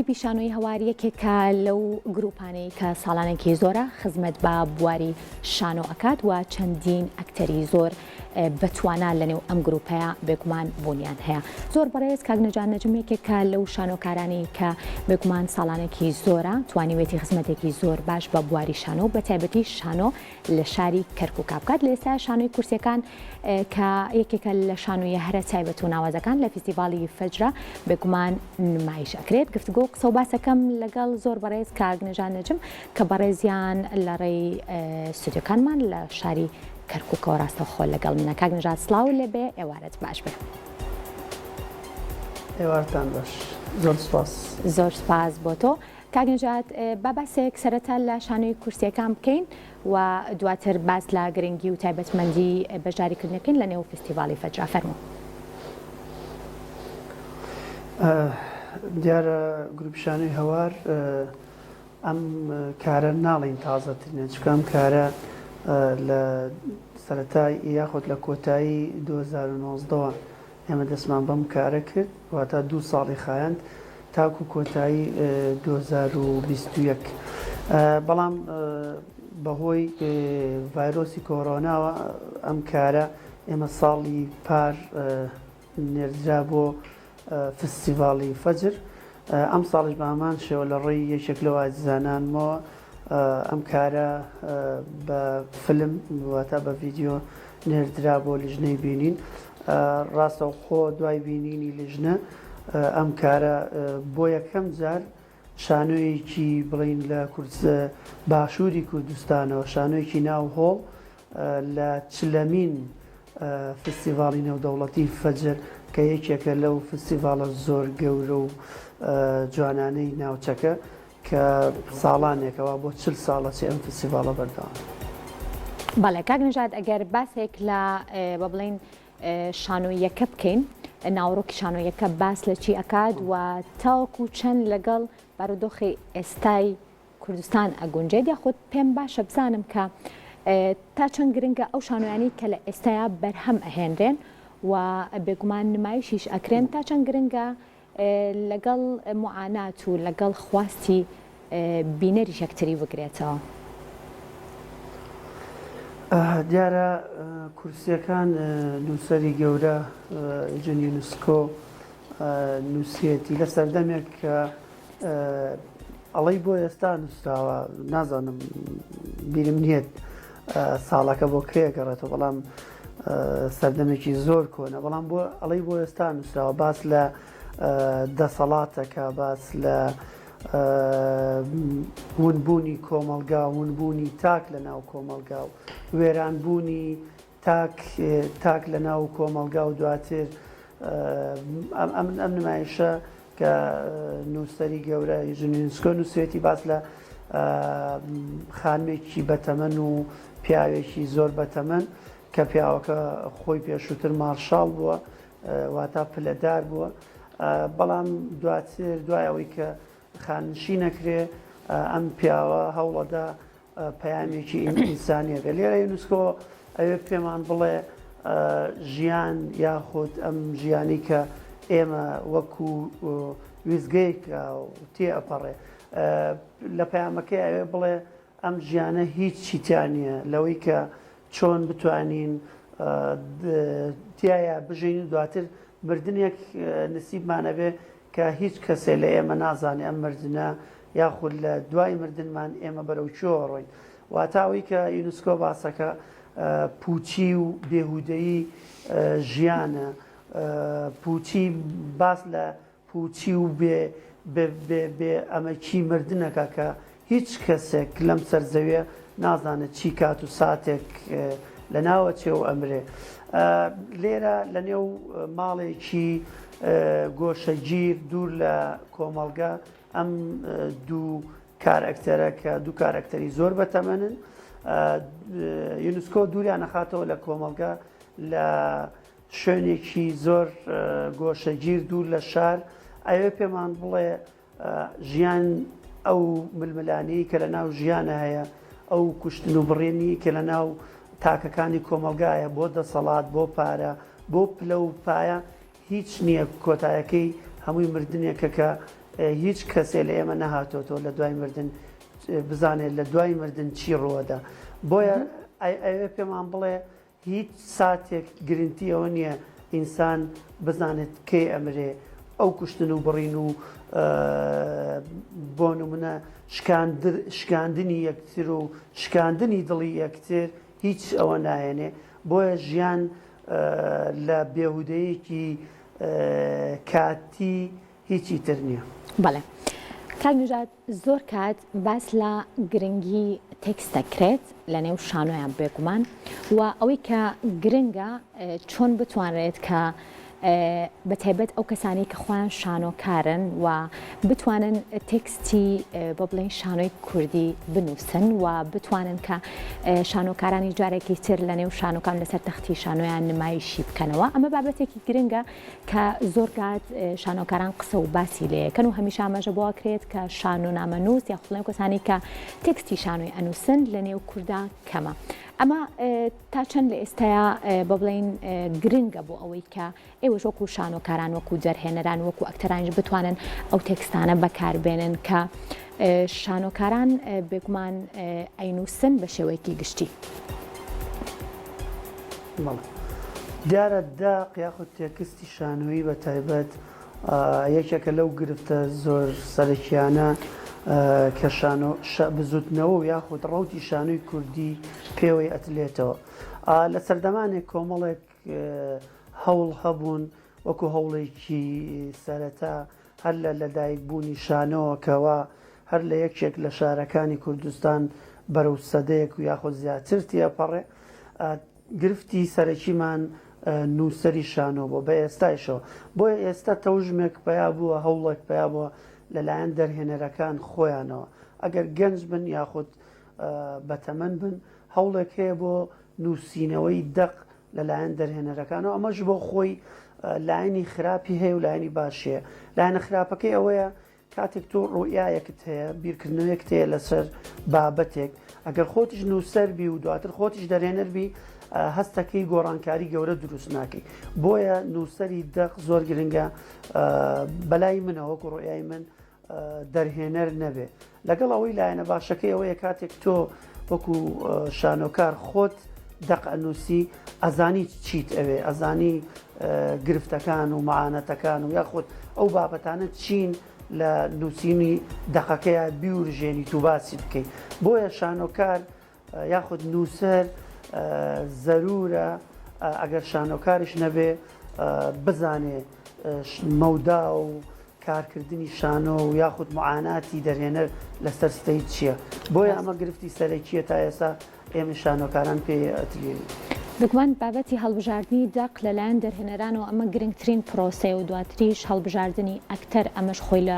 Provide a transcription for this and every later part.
گروپی شانۆی هەوار یەکێکە لەو گروپانەی کە ساڵانێکی زۆرە خزمەت بە بواری شانۆ ئەکات و چەندین ئەکتەری زۆر بەتوانا لەنێو ئەم گروپەیە بێگومان بوونیان هەیە. زۆر بەڕێز کاک نەجات نەجم یەکێکە لەو شانۆکارانەی کە بێگومان ساڵانێکی زۆرە توانیوێتی خزمەتێکی زۆر باش بە بواری شانۆ و بەتایبەتی شانۆ لە شاری کەرکوکا بکات. لە ئێستا شانۆی کورسیەکان کە یەکێکە لە شانۆیە هەرە تایبەت و ناوازەکان لە فیستیڤاڵی فەجرا بێگومان نمایش ئەکرێت. گفتگۆ و قسە و باسەکەم لەگەڵ زۆر بەڕێز کاک نەژاد نەجم کە بەڕێزیان لە ڕێی ستۆدیۆکانمان لە شاری کەرکوکەوە ڕاستەوخۆ لەگەڵ منە. کاک نەژاد سڵاو لێبێ، ئێوارەت باش بێ. ئێوارتان باش، زۆر سوپاس. زۆر سوپاس بۆ تۆ. کاک نەژاد با باسێک سەرەتا لە شانۆی کورسیەکان بکەین و دواتر باس لە گرنگی و تایبەتمەندی بەشداریکردنی بکەین لە نێو فستیڤاڵی فەجرا فەرموو. دیارە گروپی شانۆی هەوار ئەم کارە ناڵێین تازەترینە چونکە ئەم کارە لە سەرەتای یاخود لە کۆتایی 2019 وە ئێمە دەستمان بەم کارە کرد واتا دوو ساڵی خایاند تاکو کۆتایی 2021 بەڵام بەهۆی ڤایرۆسی کۆرۆناوە ئەم کارە ئێمە ساڵی پار نێردرا بۆ فستیڤاڵی فەجر، ئەمساڵیش بە هەمان شێوە لە ڕێی یەکێک لەو ئازیزانانمەوە ئەم کارە بە فلم واتا بە ڤیدیۆ نێردرا بۆ لیژنەی بینین. ڕاستەوخۆ دوای بینینی لیژنە ئەم کارە بۆ یەکەم جار شانۆیەکی بڵێین لە باشووری کوردستانەوە شانۆیەکی ناو هۆڵ لە چلەمین فستیڤاڵی نێودەوڵەتی فەجر کە یەکێکە لەو فستیڤاڵە زۆر گەورە و جوانانەی ناوچەکە کە ساڵانێکەوە بۆ چل ساڵە چێ ئەم فستیڤاڵە بەردەوام. بەڵێ کاک نەژاد ئەگەر باسێک لە بە بڵێین شانۆییەکە بکەین ناوەڕۆکی شانۆییەکە باس لە چی ئەکات و تاوەکو چەند لەگەڵ بارودۆخی ئێستای کوردستان ئەگونجێت یاخود پێم باشە بزانم کە تا چەند گرنگە ئەو شانۆیانەی کە لە ئێستایا بەرهەم ئەهێنرێن و بێگومان نمایشیش ئەکرێن تا چەند گرنگە لەگەڵ موعانات و لەگەڵ خواستی بینەریش یەکتری بگرێتەوە. دیارە کورسیەکان نووسەری گەورە ئیجن یونسکۆ نووسیەتی لە سەردەمێک کە ئەڵەی بۆ ئێستا نووسراوە نازانم بیرم نییە ساڵەکە بۆ کێ گەڕێتەوە بەڵام سەردەمێکی زۆر کۆنە بەڵام بۆ ئەڵەی بۆ ئێستا نووسراوە باس لە دەسەڵاتەکە باس لە ونبوونی کۆمەڵگا ونبوونی تاک لە ناو کۆمەڵگا و وێرانبوونی تاک تاک لە ناو کۆمەڵگا و دواتر ئەم ئەم نمایشە کە نووسەری گەورە یوژن یونسکۆ نووسێتی باس لە خانمێکی بەتەمەن و پیاوێکی زۆر بەتەمەن کە پیاوەکە خۆی پێشووتر مارشاڵ بووە واتا پلەدار بووە بەڵام دواتر دوای ئەوەی کە خانشی نەکرێ ئەم پیاوە هەوڵەدا پەیامێکی ئینسانیە بێ لێرە یونسکۆ ئەوێ پێمان بڵێ ژیان یاخود ئەم ژیانی کە ئێمە وەکو ویزگەیەک تێ ئەپەڕێ لە پەیامەکەی ئەوێ بڵێ ئەم ژیانە هیچ چیتیا نییە لەوەی کە چۆن بتوانین تایە بژین و دواتر مردنێک نسیبمان ئەبێ کە هیچ کەسێ لە ئێمە نازانێ ئەم مردنە یاخود لە دوای مردنمان ئێمە بەرەو کوێ ئەڕۆین. واتە ئەوەی کە یونسکۆ باسەکە پوچی و بێهودەیی ژیانە، پوچی باس لە پوچی و بێ بێ ئەمەکی مردنەکە کە هیچ کەسێک لەم سەر زەویە نازانێت چی کات و ساتێک لەناوەچێ و ئەمرێ. لێرە لە نێو ماڵێکی گۆشەگیر دوور لە کۆمەڵگە ئەم دوو کارئەکتەرە کە دوو کارئەکتەری زۆر بەتەمەنن یونسکۆ دووریان ئەخاتەوە لە کۆمەڵگە لە شوێنێکی زۆر گۆشەگیر دوور لە شار ئەوێ پێمان بڵێ ژیان ئەو ململانێی کە لە ناو ژیانە هەیە، ئەو کوشتن و بڕینی کە لە ناو تاکەکانی کۆمەڵگایە بۆ دەسەڵات، بۆ پارە، بۆ پلە و پایە هیچ نییە کۆتایەکەی هەمووی مردنێکە کە. هیچ کەسێ لە ئێمە نەهاتۆتەوە لە دوای مردن بزانێت لە دوای مردن چی ڕووەدا. بۆیە ئەوێ پێمان بڵێ هیچ ساتێک گرنتی ئەوە نییە ئینسان بزانێت کەی ئەمرێ، ئەو کوشتن و بڕین و بۆ نمونە شکاندنی یەکتر و شکاندنی دڵی یەکتر هیچ ئەوە نایەنێ، بۆیە ژیان لە بێهودەیەکی کاتی هیچی تر نییە. بەڵێ کاک نژاد زۆر کات باس لە گرنگی تێکست دەکرێت لە نێو شانۆیان بێگومان و ئەوەی کە گرنگە چۆن بتوانرێت کە بە تایبەت ئەو کەسانی کە خۆیان شانۆکارن و بتوانن تێکستی بە بڵێن شانۆی کوردی بنووسن و بتوانن کە شانۆکارانی جارێکی تر لە نێو شانۆکان لەسەر تەختی شانۆیان نمایشی بکەنەوە ئەمە بابەتێکی گرنگە کە زۆر کات شانۆکاران قسە و باسی لێ ئەکەن و هەمیشە ئاماژە بۆ ئەکرێت کە شانۆنامەنووس یا خڵێن کەسانی کە تێکستی شانۆی ئەنووسن لە نێو کوردا کەمە. ئەمە تا چەند لە ئێستایا بە بڵێین گرنگە بۆ ئەوەی کە ئێوەش وەکو شانۆکاران وەکو دەرهێنەران وەکو ئەکتەرانیش بتوانن ئەو تێکستانە بەکاربێنن کە شانۆکاران بێگومان ئەینووسن بە شێوەیەکی گشتی. بەڵێ. دیارە دەق یاخود تێکستی شانۆیی بە تایبەت یەکێکە لەو گرفتە زۆر سەرەکیانە کە شانۆ بزوتنەوە و یاخود ڕەوتی شانۆی کوردی پێوەی ئەتلێتەوە. لە سەردەمانێک کۆمەڵێک هەوڵ هەبوون وەکو هەوڵێکی سەرەتا هەر لە لەدایکبوونی شانۆوە کەوا هەر لە یەکێک لە شارەکانی کوردستان بەرەو سەدەیەک و یاخود زیاتر تێپەڕێ، گرفتی سەرەکیمان نووسەری شانۆ بووە بە ئێستایشەوە. بۆیە ئێستا تەوژمێک پەیا بووە، هەوڵێک پەیا بووە لەلایەن دەرهێنەرەکان خۆیانەوە، ئەگەر گەنج بن یاخود بەتەمەن بن، هەوڵێک هەیە بۆ نووسینەوەی دەق لەلایەن دەرهێنەرەکانەوە، ئەمەش بۆ خۆی لایەنی خراپی هەیە و لایەنی باشی هەیە. لایەنە خراپەکەی ئەوەیە کاتێک تۆ ڕوئیایەکت هەیە، بیرکردنەوەیەکت هەیە لەسەر بابەتێک، ئەگەر خۆتیش نووسەر بی و دواتر خۆتیش دەرهێنەر بی، هەستەکەی گۆڕانکاری گەورە دروست ناکەی. بۆیە نووسەری دەق زۆر گرنگە بەلای منەوە وەکو ڕوئیای من دەرهێنەر نەبێ لەگەڵ ئەوەی لایەنە باشەکەی ئەوەیە کاتێک تۆ وەکو شانۆکار خۆت دەق ئەنووسی ئەزانی چیت ئەوێ ئەزانی گرفتەکان و معانەتەکان و یاخود ئەو بابەتانە چین لە نووسینی دەقەکەیە بیورژێنی تو باسی بکەیت بۆیە شانۆکار یاخود نووسەر زەرورە ئەگەر شانۆکاریش نەبێ بزانێ مەودا و کارکردنی شانۆ و یاخود معاناتی دەرهێنەر لەسەر stage چییە بۆیە ئەمە گرفتی سەرەکیە تا ئێستا ئێمە شانۆکاران پێ ئەتلێین. بێگومان بابەتی هەڵبژاردنی دەق لەلایەن دەرهێنەرانەوە ئەمە گرنگترین پرۆسەیە و دواتریش هەڵبژاردنی ئەکتەر ئەمەش خۆی لە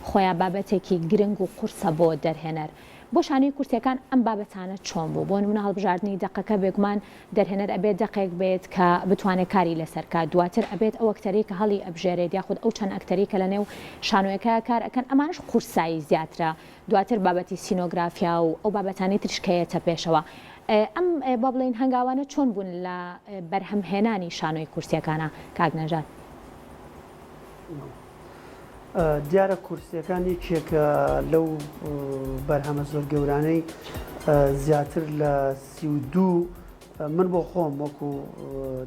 خۆیا بابەتێکی گرنگ و قورسە بۆ دەرهێنەر. بۆ شانۆی کورتیەکان ئەم بابەتانە چۆن بوو؟ بۆ نمونە هەڵبژاردنی دەقەکە بێگومان دەرهێنەر ئەبێت دەقێک بێت کە بتوانێت کاری لەسەر کات دواتر ئەبێت ئەو ئەکتەرەی کە هەڵی ئەبژێرێت یاخود ئەو چەند ئەکتەرەی کە لەنێو شانۆیەکە کار ئەکەن ئەمانەش قورسایی زیاترە دواتر بابەتی سینۆگرافیا و ئەو بابەتانەی تریش کە یەتە پێشەوە ئەم با بڵێین هەنگاوانە چۆن بوون لە بەرهەمهێنانی شانۆی کورسیەکانا کاک نەژاد؟ دیارە کورسیەکان یەکێکە لەو بەرهەمە زۆر گەورانەی زیاتر لە 32 من بۆ خۆم وەکو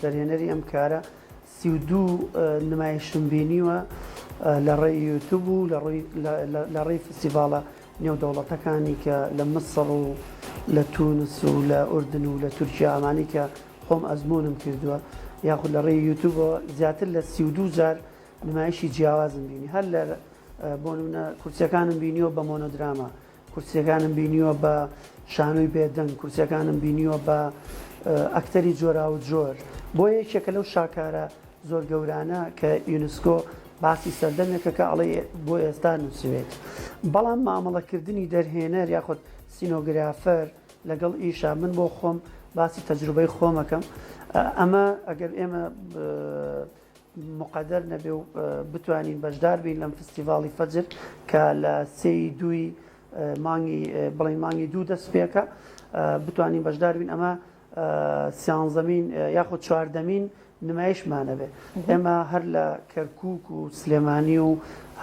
دەرهێنەری ئەم کارە 32 نمایشم بینیوە لە ڕێی یوتوب و لە ڕێی فستیڤاڵە نێودەوڵەتەکانی کە لە مسڕ و لە تونس و لە ئوردن و لە تورکیا ئەمانی کە خۆم ئەزموونم کردووە یاخود لە ڕێی یوتوبەوە زیاتر لە 32 جار نمایشی جیاوازم بینی هەر لە بۆ نمونە کورسیەکانم بینیوە بە مۆنۆدراما کورسیەکانم بینیوە بە شانۆی بێدەنگ کورسیەکانم بینیوە بە ئەکتەری جۆرا و جۆر بۆ یەکێکە لەو شاکارە زۆر گەورانە کە یونسکۆ باسی سەردەمێکە کە ئەڵێ بۆ ئێستا نووسوێت بەڵام مامەڵەکردنی دەرهێنەر یاخود سینۆگرافەر لەگەڵ ئیشا من بۆ خۆم باسی تەجروبەی خۆمەکەم ئەمە ئەگەر ئێمە مقەدەر نەبێ و بتوانین بەشدار بین لەم فستیڤاڵی فەجر کە لە سێی دووی مانگی بڵین مانگی دوو دەست پێکە بتوانین بەشدار بین ئەمە سیانزەمین یاخود چواردەمین نمایشمان ئەبێ. ئێمە هەر لە کەرکووک و سلێمانی و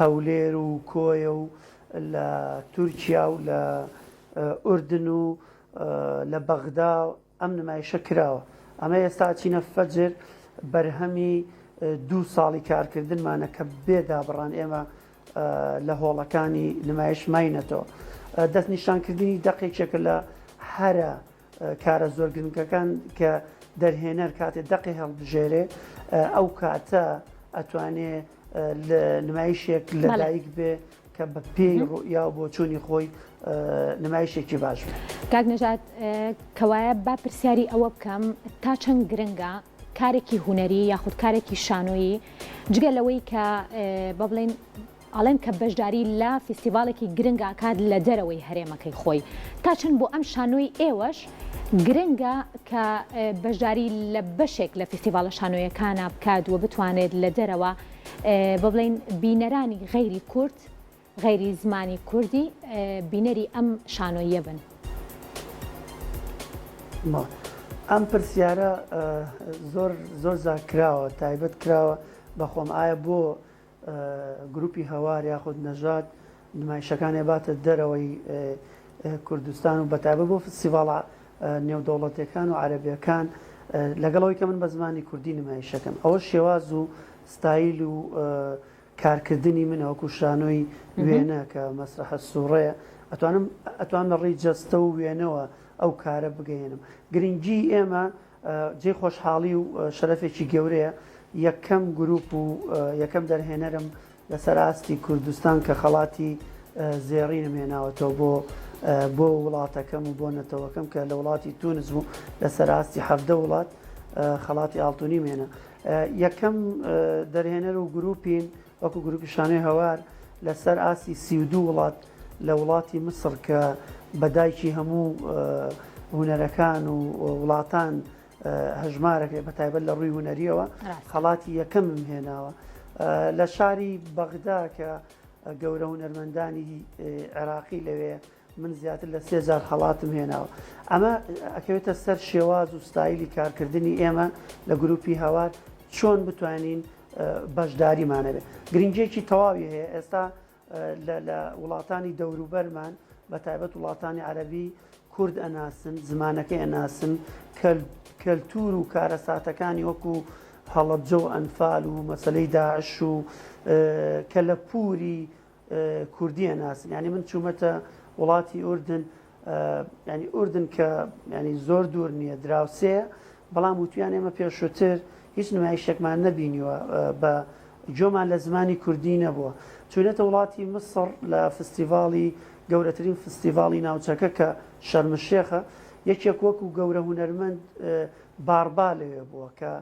هەولێر و کۆیە و لە تورکیا و لە ئوردن و لە بەغدا ئەم نمایشە کراوە. ئەمە ئێستا ئەچینە فەجر بەرهەمی دوو ساڵی کارکردنمانە کە بێ دابڕان ئێمە لە هۆڵەکانی نمایش ماینەتەوە. دەستنیشانکردنی دەق یەکێکە لە هەرە کارە زۆر گرنگەکان کە دەرهێنەر کاتێ دەقێ هەڵبژێرێ ئەو کاتە ئەتوانێ لە نمایشێک لەدایک بێ کە بە پێی ڕوئیا و بۆچوونی خۆی نمایشێکی باش بێ. کاک نەژاد کەوایە با پرسیاری ئەوە بکەم تا چەند گرنگە کارێکی هونەری یاخود کارێکی شانۆیی جگە لەوەی کە بە بڵێن ئەڵێن کە بەشداری لە فیستیڤاڵێکی گرنگ ئەکات لە دەرەوەی هەرێمەکەی خۆی تا چەند بۆ ئەم شانۆی ئێوەش گرنگە کە بەشداری لە بەشێک لە فیستیڤاڵە شانۆیەکانە بکات و بتوانێت لە دەرەوە بڵێین بینەرانی غەیری کورد غەیری زمانی کوردی بینەری ئەم شانۆییە بن؟ ئەم پرسیارە زۆر زۆر جار کراوە تایبەت کراوە بە خۆم ئایا بۆ گروپی هەوار یاخود نەژاد نمایشەکان ئەباتە دەرەوەی کوردستان و بەتایبەت بۆ فستیڤاڵە نێودەوڵەتیەکان و عەرەبیەکان لەگەڵ ئەوەی کە من بە زمانی کوردی نمایشەکەم ئەوە شێواز و ستایل و کارکردنی منە وەکو شانۆی وێنە کە مەسرەحە سوڕەیە ئەتوانم ئەتوانم لە ڕێی جەستە و وێنەوە ئەو کارە بگەیەنم گرنگی ئێمە جێی خۆشحاڵی و شەرەفێکی گەورەیە یەکەم گروپ و یەکەم دەرهێنەرم لەسەر ئاستی کوردستان کە خەڵاتی زێڕینم هێناوەتەوە بۆ بۆ وڵاتەکەم و بۆ نەتەوەکەم کە لە وڵاتی تونس بوو لەسەر ئاستی حەڤدە وڵات خەڵاتی ئاڵتونیم هێنا یەکەم دەرهێنەر و گروپین وەکو گروپی شانۆی هەوار لەسەر ئاستی 32 وڵات لە وڵاتی میسڕ کە بە دایکی هەموو هونەرەکان و وڵاتان هەژمارەکرێت بە تایبەت لە ڕووی هونەریەوە خەڵاتی یەکەمم هێناوە لە شاری بەغدا کە گەورە هونەرمەندانی عێراقی لەوێ من زیاتر لە سێ جار خەڵاتم هێناوە ئەمە ئەکەوێتە سەر شێواز و ستایلی کارکردنی ئێمە لە گروپی هەوار چۆن بتوانین بەشداریمانەبێت گرنگێکی تەواوی هەیە ئێستا لە وڵاتانی دەوروبەرمان بە تایبەت وڵاتانی عەرەبی کورد ئەناسن، زمانەکەی ئەناسن، کەلتور و کارەساتەکانی وەکو هەڵەبجە و ئەنفال و مەسەلەی داعش و کەلەپوری کوردی ئەناسن. یانی من چوومەتە وڵاتی ئوردن، یانی ئوردن کە یانی زۆر دوور نییە، دراوسێیە، بەڵام وتویان ئێمە پێشووتر هیچ نمایشێکمان نەبینیوە بە گوێمان لە زمانی کوردی نەبووە. چووینەتە وڵاتی میسڕ لە فستیڤاڵی گەورەترین فستیڤاڵی ناوچەکە کە شەرمشێخە، یەکێک وەکو گەورە هونەرمەند باربا لەوێ بووە کە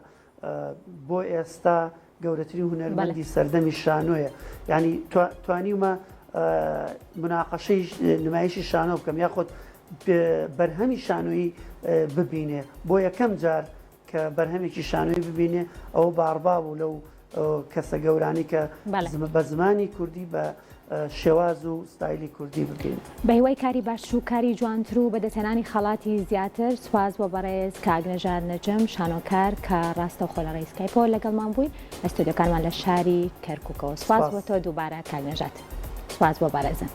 بۆ ئێستا گەورەترین هونەرمەندی سەردەمی شانۆیە. یانی توانیومە مناقەشەی نمایشی شانۆ بکەم یاخود بەرهەمی شانۆیی ببینێ بۆ یەکەم جار کە بەرهەمێکی شانۆیی ببینێ ئەوە باڕبا بوو لەو کەسە گەورانەی کە بە زمانی کوردی بە شێواز و ستایلی کوردی ببینێ. بە هیوای کاری باشتر و کاری جوانتر و بەدەستهێنانی خەڵاتی زیاتر سوپاس بۆ بەڕێز کاک نەژاد نەجم شانۆکار کە ڕاستەوخۆ لە ڕێی سکایپەوە لەگەڵمان بووی لە ستۆدیۆکانمان لە شاری کەرکوکەوە سوپاس بۆ تۆ دووبارە کاک نەژاد سوپاس بۆ بەڕێزن.